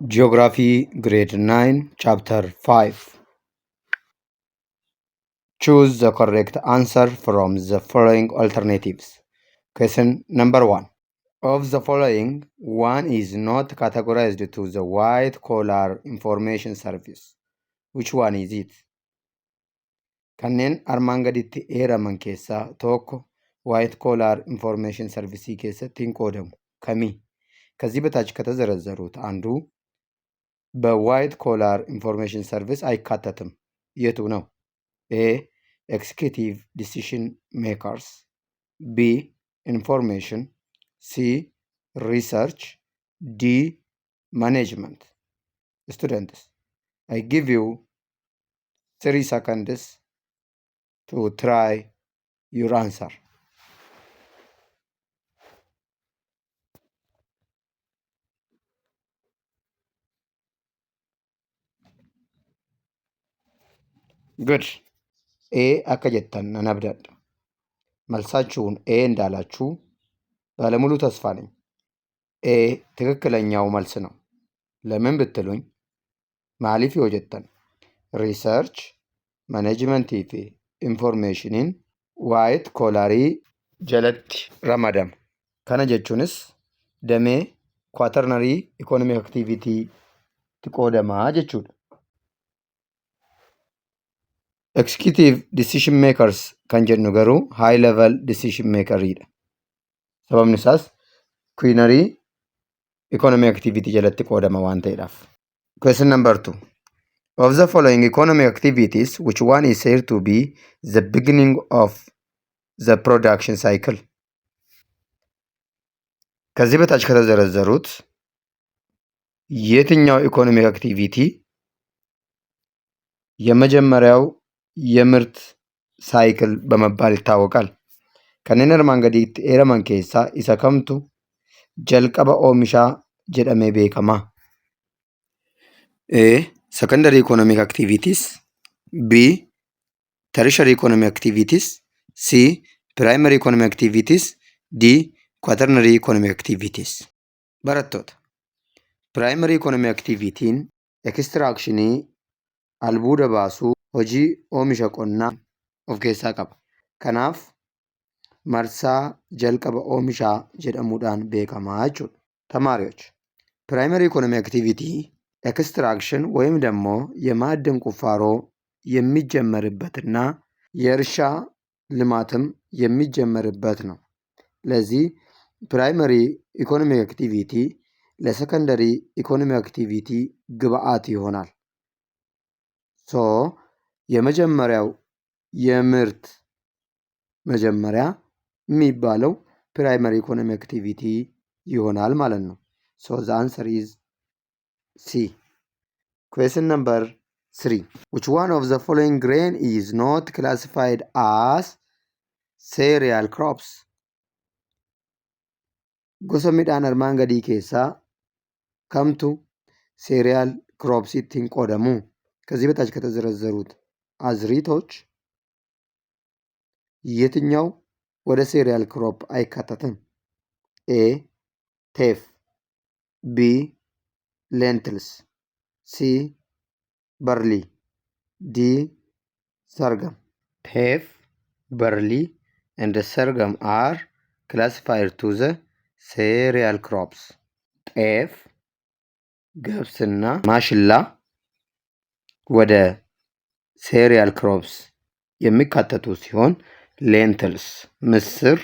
Geography Grade 9 Chapter 5. Choose the correct answer from the following alternatives. Question number 1. Of the following, one is not categorized to the white collar information service. Which one is it? Kanneen armaan gaditti eeraman keessaa tokko white collar information service keessatti hin qoodamu. Kami? ከዚህ በታች ከተዘረዘሩት አንዱ በ white collar information service አይካተትም። የቱ ነው? A, executive decision makers፣ B, information፣ C, research፣ D, management። Students, I give you 3 seconds to try your answer. Good. A akka jettan nan abdadha. መልሳችሁን A እንዳላችሁ ባለሙሉ ተስፋ ነኝ። A ትክክለኛው መልስ ነው። ለምን ብትሉኝ maaliif yoo jettan research, managementii fi informationiin white collarii jalatti ramadama. Kana jechuunis damee quaternary economic activitytti qoodamaa jechuudha. Executive decision makers kan jennu garuu high level decision makeridha. Sababni isaas quinary economic activity jalatti qoodama waan ta'eedhaaf. Question number 2. Of the following economic activities, which one is said to be the beginning of the production cycle? ከዚህ በታች ከተዘረዘሩት የትኛው economic activity የመጀመሪያው የምርት cycle በመባል ይታወቃል? Kanneen armaan gaditti eeraman keessaa isa kamtu jalqaba oomishaa jedhamee beekama? A. Secondary economic activities, B. Tertiary economic activities, C. Primary economic activities, D. Quaternary economic activities. Barattoota, primary economic activitiin extractionii albuuda baasuu, hojii oomisha qonnaa of keessaa qaba. Kanaaf marsaa jalqaba oomishaa jedhamuudhaan beekamaa jechuudha. ተማሪዎች, primary economy activity extraction ወይም ደግሞ የማዕድን ቁፋሮ የሚጀመርበትና የእርሻ ልማትም የሚጀመርበት ነው። ለዚህ primary economy activity ለ secondary economy activity ግብአት ይሆናል። So የመጀመሪያው የምርት መጀመሪያ የሚባለው primary economy activity ይሆናል ማለት ነው። So the answer is C. Question number 3. Which one of the following grain is not classified as cereal crops? Gosa midhaan armaan gadii keessaa kamtu cereal cropsitti hin qoodamu? ከዚህ በታች ከተዘረዘሩት አዝርዕቶች የትኛው ወደ cereal crop አይካተትም? A, teff፣ B, lentils፣ C, barley፣ D, sorghum። Teff, barley and sorghum are classified to the cereal crops። ጤፍ፣ ገብስና ማሽላ ወደ cereal crops የሚካተቱ ሲሆን lentils ምስር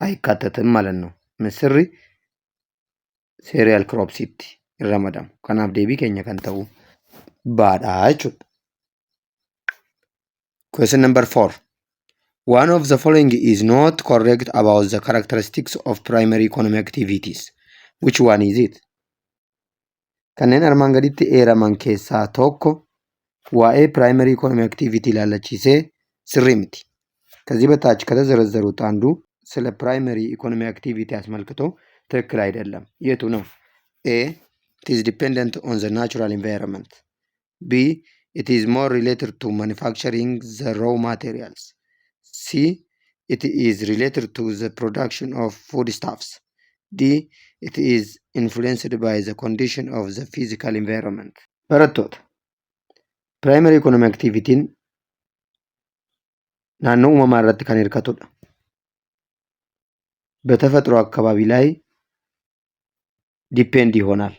አይካተትም ማለት ነው። Misirri cereal cropsitti hin ramadamu. Kanaaf deebii keenya kan ta'u B dha jechuudha. Question number 4. One of the following is not correct about the characteristics of primary economic activities. Which one is it? Kanneen armaan gaditti eeraman keessaa tokko waa'ee primary economic activity ilaalchisee sirrii miti. ከዚህ በታች ከተዘረዘሩት አንዱ ስለ primary economy activity አስመልክቶ ትክክል አይደለም። የቱ ነው? A, it is dependent on the natural environment. B, it is more related to manufacturing the raw materials. C, it is related to the production of foodstuffs. D. It is influenced by the condition of the physical environment. Barattoota, primary economic activity'n naannoo uumamaa irratti kan hirkatudha. በተፈጥሮ አካባቢ ላይ depend ይሆናል።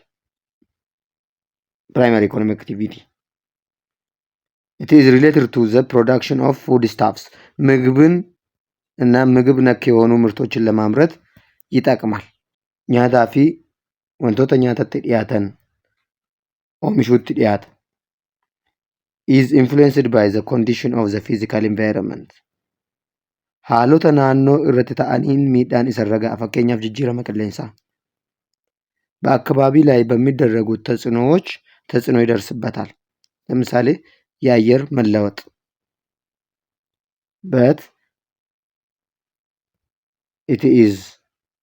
Primary economic activity, it is related to the production of foodstuffs. ምግብን እና ምግብ ነክ የሆኑ ምርቶችን ለማምረት ይጠቅማል። Nyaataa fi wantoota nyaatatti dhiyaatan oomishuutti dhiyaata. Is influenced by the condition of the physical environment. Haalota naannoo irratti ta'aniin miidhaan isarra ga'a. Fakkeenyaaf jijjiirama qilleensaa. በአካባቢ ላይ በሚደረጉ ተጽዕኖዎች ተጽዕኖ ይደርስበታል። ለምሳሌ የአየር መለወጥ። But it is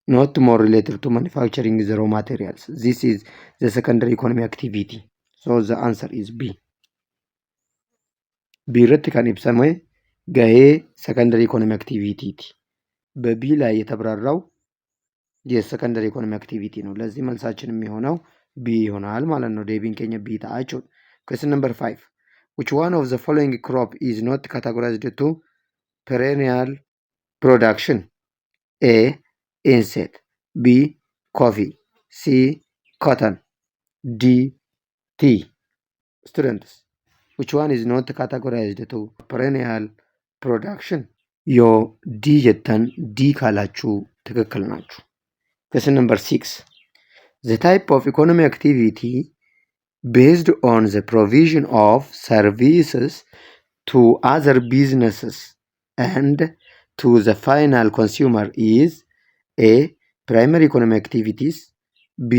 not more related to manufacturing the raw materials. This is the secondary economy activity. So the answer is B. B irratti kan ibsame gahee secondary economy activity ti. በ B ላይ የተብራራው የ secondary economy activity ነው። ለዚህ መልሳችን የሚሆነው B ይሆናል ማለት ነው። Deebiin keenya B ta'a jechuudha. Question number 5. Which one of the following crop is not categorized to perennial production? A. Enset, B. Coffee, C. Cotton, D. Tea. Students, which one is not categorized to perennial production? Yoo D jettan D ካላችሁ ትክክል ናችሁ። Question number 6. The type of economic activity based on the provision of services to other businesses and to the final consumer is: A. Primary economic activities, B.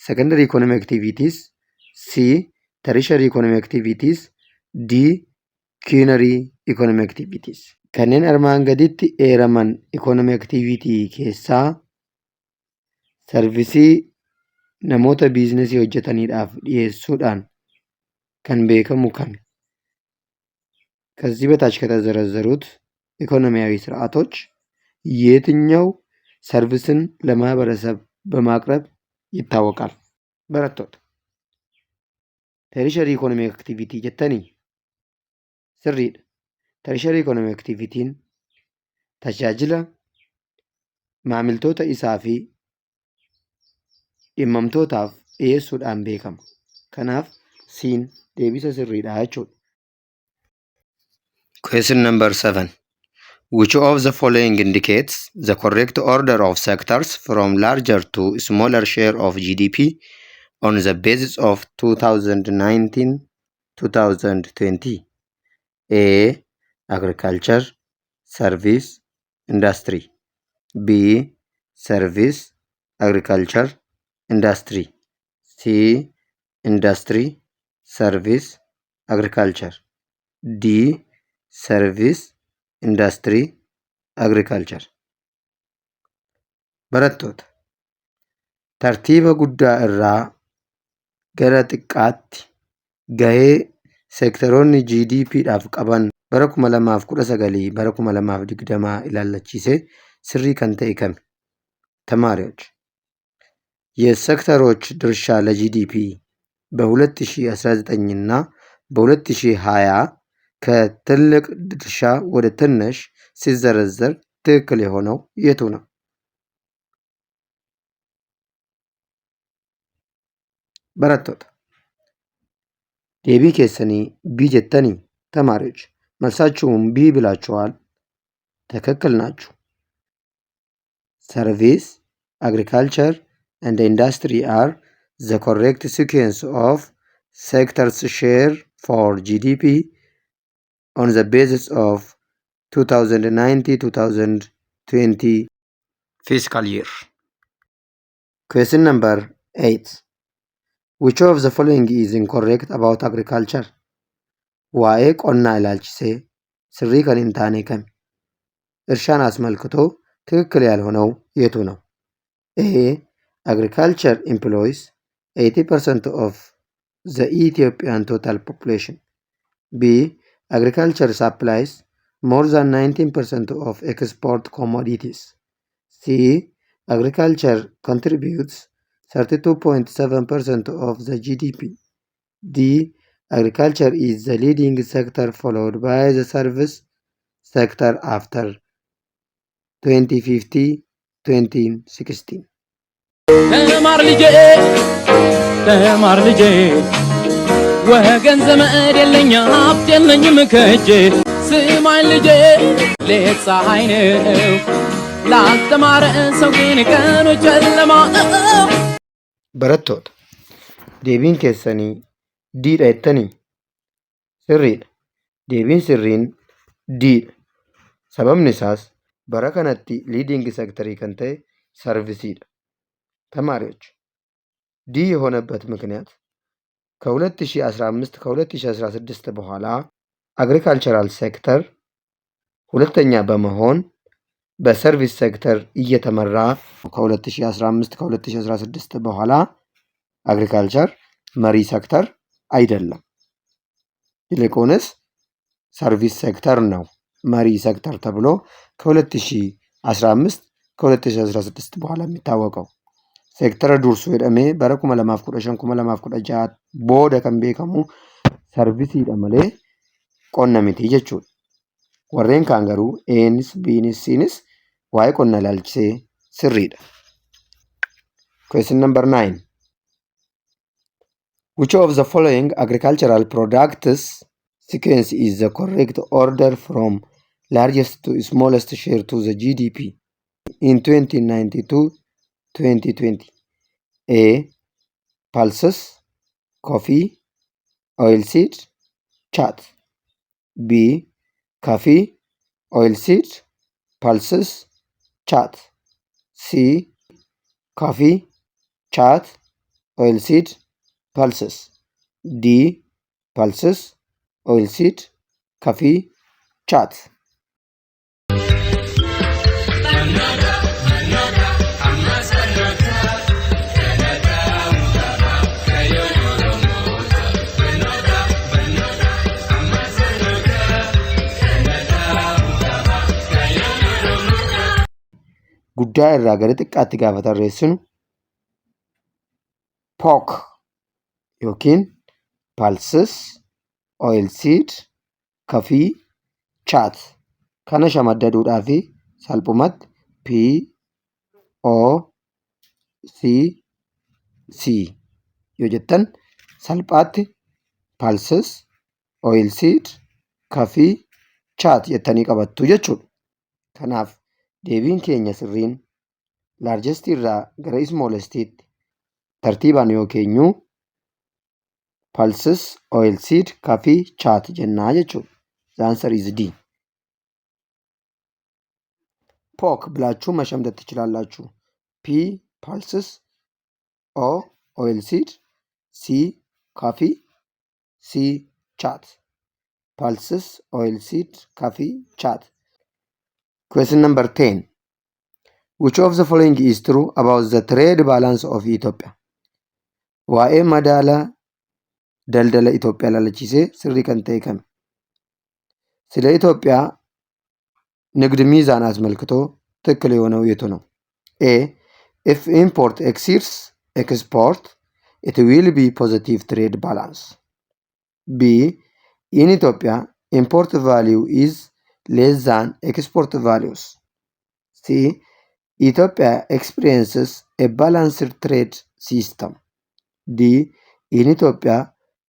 Secondary economic activities, C. Tertiary economic activities, D. Quinary economic activities. Kanneen armaan gaditti eeraman economic activity keessaa service namoota business hojjetaniidhaaf dhiyeessuudhaan kan beekamu kami? ከዚህ በታች ከተዘረዘሩት ኢኮኖሚያዊ ስርዓቶች የትኛው service ን ለማህበረሰብ በማቅረብ ይታወቃል? Barattoota, tertiary economic activity jettanii sirriidha. Tertiary economic activity'n tajaajila maamiltoota isaa fi dhimmamtootaaf dhiyeessuudhaan beekama. Kanaaf C'n deebisa sirriidha jechuudha. Question number 7. Which of the following indicates the correct order of sectors from larger to smaller share of GDP on the basis of 2019-2020? A. Agriculture, Service, Industry. B. Service, Agriculture, Industry. C. Industry, Service, Agriculture. D. Service, Industry, Agriculture. Barattoota, tartiiba guddaa irraa gara xiqqaatti gahee seektaroonni GDPdhaaf qaban bara 2019 bara 2020 ilaallachiisee sirrii kan ta'e kami? ተማሪዎች፣ የሴክተሮች ድርሻ ለ GDP በ2019 እና በ2020 ከትልቅ ድርሻ ወደ ትንሽ ሲዘረዘር ትክክል የሆነው የቱ ነው? Barattoota, deebii keessanii B jettanii? ተማሪዎች፣ መልሳችሁም B ብላችኋል። ትክክል ናችሁ። Service, agriculture and industry are the correct sequence of sectors share for GDP on the basis of 2019-2020 fiscal year. Question number 8. Which of the following is incorrect about agriculture? Waa'ee qonnaa ilaalchisee sirrii kan hin taane kami? እርሻን አስመልክቶ ትክክል ያልሆነው የቱ ነው? A. Agriculture employs 80% of the Ethiopian total population. B. Agriculture supplies more than 19% of export commodities. C. Agriculture contributes 32.7% of the GDP. D. Agriculture is the leading sector, followed by the service sector after 2050-2016. ተማር ልጄ ተማር ልጄ ወገን ዘመድ የለኝ ሀብት የለኝም ከእጄ ስማኝ ልጄ ሌት ፀሐይ ነው ላልተማረ ሰው ግን ቀኑ ጨለማ ነው። Barattoota, deebiin keessanii D dha jettanii? Sirriidha. Deebiin sirriin D dha. Sababni isaas bara kanatti leading sectorii kan ta'e serviceiidha. ተማሪዎች፣ D የሆነበት ምክንያት ከ2015 ከ2016 በኋላ agricultural sector ሁለተኛ በመሆን በ service sector እየተመራ ከ2015 ከ2016 በኋላ agriculture መሪ ሴክተር አይደለም። ይልቁንስ service sector ነው መሪ ሴክተር ተብሎ ከ2015 ከ2016 በኋላ የሚታወቀው። Seektara dursuu jedhamee bara 2015 2016 booda kan beekamu serviceiidha malee qonna miti jechuudha. Warreen kaan garuu A'nis B'nis C'nis waa'ee qonnaa ilaalchisee sirriidha. Question number 9. Which of the following agricultural products sequence is the correct order from largest to smallest share to the GDP in 2092-2020? A. Pulses, coffee, oilseed, chat. B. Coffee, oilseed, pulses, chat. C. Coffee, chat, oilseed, pulses. D. Pulses, oilseed, coffee, chat. Barnoota barnoota ammas barnoota dhalataa hundaaf kaayyoon Oromoota. Barnoota barnoota ammas barnoota dhalataa hundaaf kaayyoon Oromoota. Guddaa irraa gara xiqqaatti gaafa tarreessinu POC yookiin pulses, oilseed, coffee, chat kana shamaddaduudhaaf salphumatti P O C C yoo jettan salphaatti pulses, oilseed, coffee, chat jettanii qabattu jechuudha. Kanaaf deebiin keenya sirriin largest irraa gara smallestiitti tartiibaan yoo keenyu pulses, oilseed, coffee, chat jennaa jechuudha. The answer is D. POC ብላችሁ መሸምደድ ትችላላችሁ። P pulses፣ O oilseed፣ C coffee፣ C chat። Pulses, oilseed, coffee, chat. Question number 10. Which of the following is true about the trade balance of Ethiopia? Waa'ee madaala daldala Itoophiyaa ilaalchisee sirrii kan ta'e kami? ስለ ኢትዮጵያ ንግድ ሚዛን አስመልክቶ ትክክል የሆነው የቱ ነው? A, if import exceeds export, it will be positive trade balance. B, in Ethiopia, import value is less than export values. C, Ethiopia experiences a balanced trade system. D, in Ethiopia,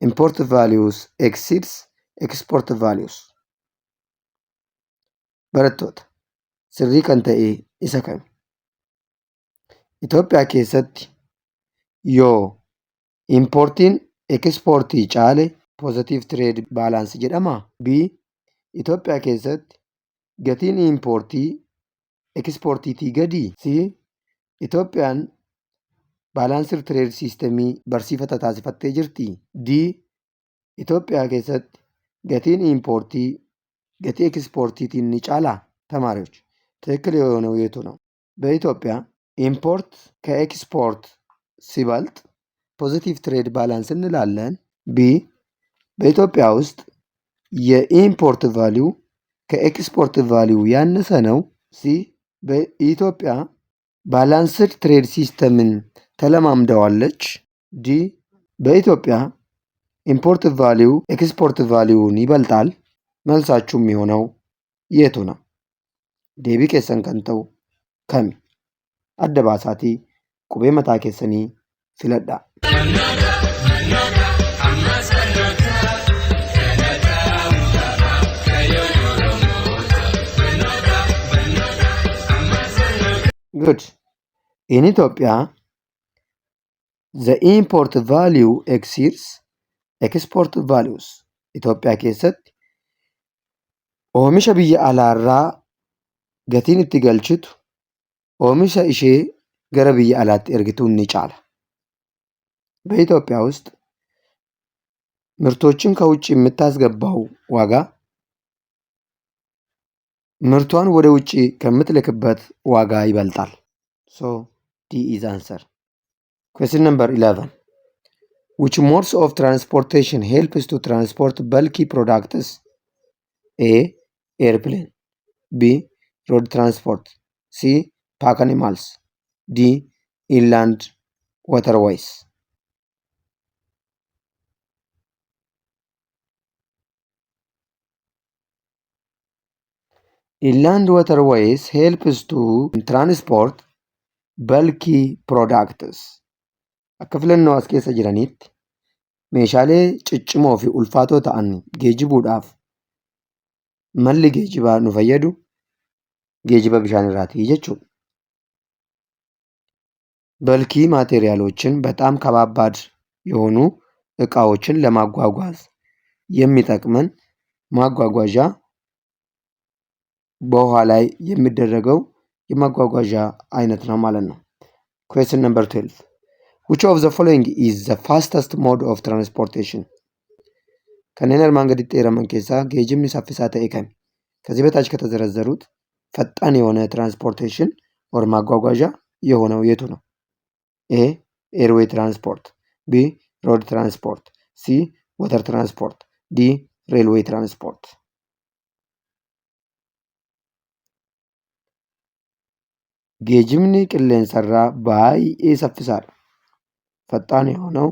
import values exceeds export values. Barattoota, sirrii kan ta'e isa kami? Itoophiyaa keessatti yoo importiin exportii caale positive trade balance jedhamaa? B, Itoophiyaa keessatti gatiin importii exportiitii gadii? C, Itoophiyaan balanced trade systemii barsiifata taasifattee jirtii? D, Itoophiyaa keessatti gatiin importii gatii exportiitiin ni caalaa? ተማሪዎች፣ ትክክል የሆነው የቱ ነው? በኢትዮጵያ import ከ export ሲበልጥ positive trade balance እንላለን። B, በኢትዮጵያ ውስጥ የ import value ከ export value ያነሰ ነው። C, በኢትዮጵያ Balanced trade system ን ተለማምደዋለች። D በኢትዮጵያ import value export value ን ይበልጣል። መልሳችሁ የሚሆነው የቱ ነው? Deebii keessan kan ta'u kami? Adda baasaatii qubee mataa keessanii filadhaa. Barnoota, barnoota, ammas barnoota. Galataa hundaaf kaayyoon Oromoota. Barnoota, barnoota, ammas barnoota. Good. In Ethiopia, the import value exceeds export values. Itoophiyaa keessatti oomisha biyya alaarraa gatiin itti galchitu oomisha ishee gara biyya alaatti ergituun ni caala. በኢትዮጵያ ውስጥ ምርቶችን ከውጭ የምታስገባው ዋጋ ምርቷን ወደ ውጭ ከምትልክበት ዋጋ ይበልጣል። So D is answer. Question number 11. Which modes of transportation helps to transport bulky products? A. Airplane. B. Road transport. C. Pack animals. D. Inland waterways. Inland waterways helps to transport bulky products. Akka filannoo as keessa jiraniitti meeshaalee ciccimoo fi ulfaatoo ta'an geejibuudhaaf malli geejibaa nu fayyadu geejiba bishaan irraati jechuudha. Bulky material ኦችን በጣም ከባባድ የሆኑ እቃዎችን ለማጓጓዝ የሚጠቅመን ማጓጓዣ በውሃ ላይ የሚደረገው የማጓጓዣ አይነት ነው ማለት ነው። Question number 12. Which of the following is the fastest mode of transportation? Kanneen armaan gaditti eeraman keessaa geejibni saffisaa ta'e kami? ከዚህ በታች ከተዘረዘሩት ፈጣን የሆነ transportation or ማጓጓዣ የሆነው የቱ ነው? A airway transport፣ B road transport፣ C water transport፣ D railway transport። Geejibni qilleensarraa baay'ee saffisaadha. ፈጣን የሆነው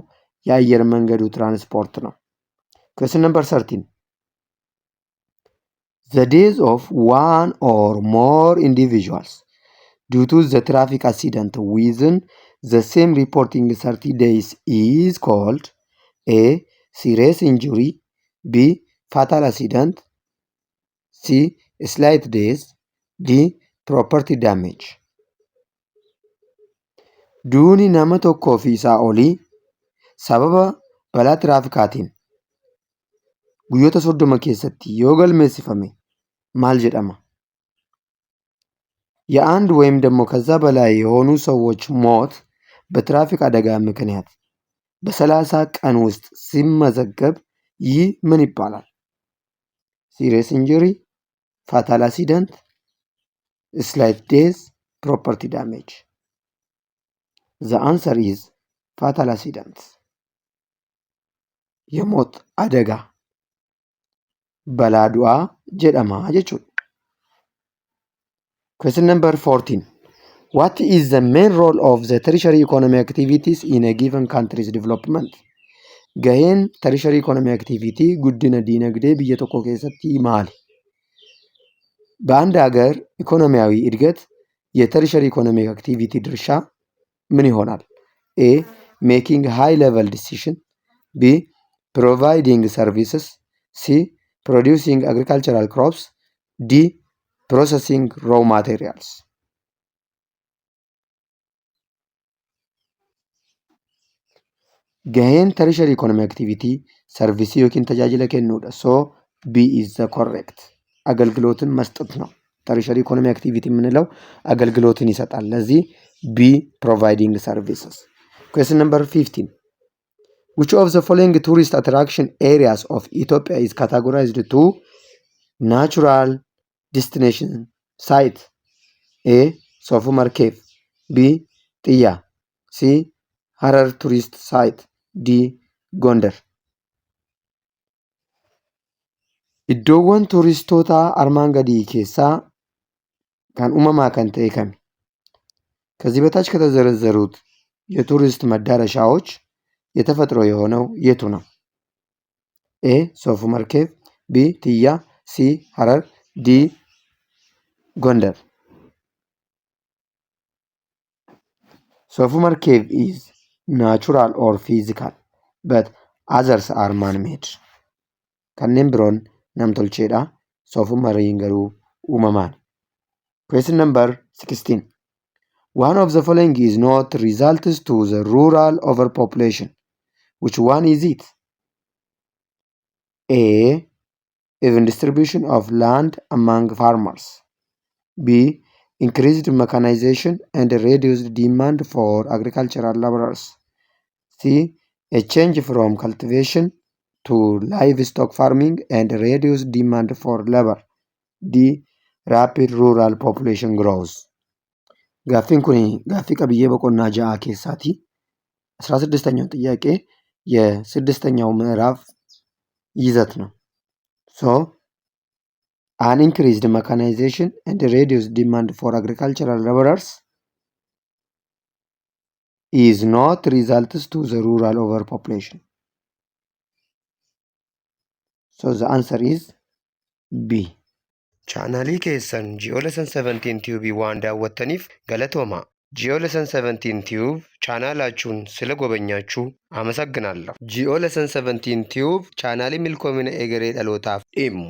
የአየር መንገዱ ትራንስፖርት ነው። Question number 13. The death of one or more individuals due to the traffic accident within the same reporting 30 days is called A. Serious injury, B. Fatal accident, C. Slight death, D. Property damage. Duuni nama tokkoo fi isaa olii sababa balaa tiraafikaatiin guyyoota 30 keessatti yoo galmeessifame maal jedhama? የአንድ ወይም ደግሞ ከዛ በላይ የሆኑ ሰዎች ሞት በትራፊክ አደጋ ምክንያት በ30 ቀን ውስጥ ሲመዘገብ ይህ ምን ይባላል? Serious injury፣ fatal accident፣ slight death፣ property damage። The answer is fatal accident። የሞት አደጋ balaa du'aa jedhama jechuudha. Question number 14. What is the main role of the tertiary economic activities in a given country's development? Gaheen tertiary economic activity guddina diinagdee biyya tokko keessatti maali? በአንድ ሀገር ኢኮኖሚያዊ እድገት የ tertiary economic activity ድርሻ ምን ይሆናል? A making high level decision፣ B providing services፣ C producing agricultural crops፣ D processing raw materials። Gaheen tertiary economic activity service yookiin tajaajila kennuudha. So B is the correct. አገልግሎትን መስጠት ነው። Tertiary economy activity የምንለው አገልግሎትን ይሰጣል። ለዚህ B providing services። Question number 15. Which of the following tourist attraction areas of Ethiopia is categorized to natural destination site? A Sof Umar Cave፣ B Tiya፣ C Harar tourist site፣ D Gondar። Iddoowwan tuuristootaa armaan gadii keessaa kan uumamaa kan ta'e kami? ከዚህ በታች ከተዘረዘሩት የቱሪስት መዳረሻዎች የተፈጥሮ የሆነው የቱ ነው? A ሶፍ ዑመር cave፣ B ጥያ፣ C ሐረር፣ D ጎንደር። ሶፍ ዑመር cave is natural or physical, but others are man made. Kanneen biroon namtolcheedha. Soof Umariin garuu uumamaan. Question number 16. One of the following is not results to the rural overpopulation. Which one is it? A. Even distribution of land among farmers. B. Increased mechanization and reduced demand for agricultural laborers. C. A change from cultivation to livestock farming and reduced demand for labor. D. Rapid rural population growth. Gaaffiin kun gaaffii qabiyyee boqonnaa ja'a keessaati. አስራ ስድስተኛው ጥያቄ የስድስተኛው ምዕራፍ ይዘት ነው። So an increased mechanization and reduced demand for agricultural laborers is not results to the rural overpopulation. So the answer is B. Chaanaalii keessan Ji'oolessan 17 Tube waan daawwattaniif galatooma. Ji'oolessan 17 Tube ቻናላችሁን ስለጎበኛችሁ አመሰግናለሁ። Ji'oolessan 17 Tube chaanaalii milkoomina egeree dhalootaaf dhimmu.